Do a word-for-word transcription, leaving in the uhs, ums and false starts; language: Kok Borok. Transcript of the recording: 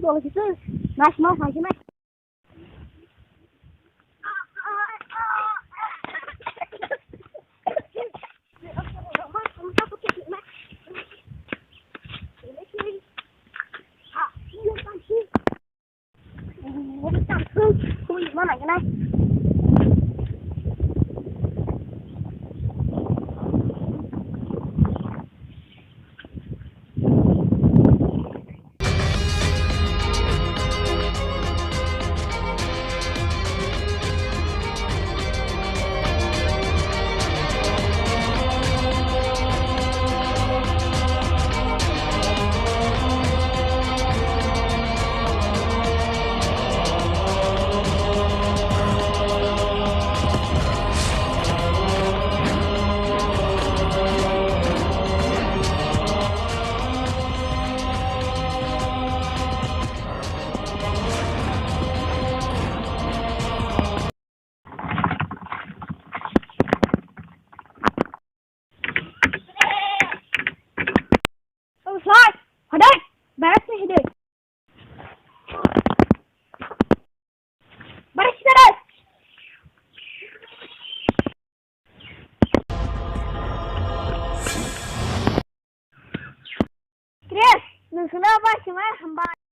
Tolo kitu, mas mau, mas mau. Slide, hadai, barak ni hidai. Barak sida dai. Chris, nung suna ba sima hambai.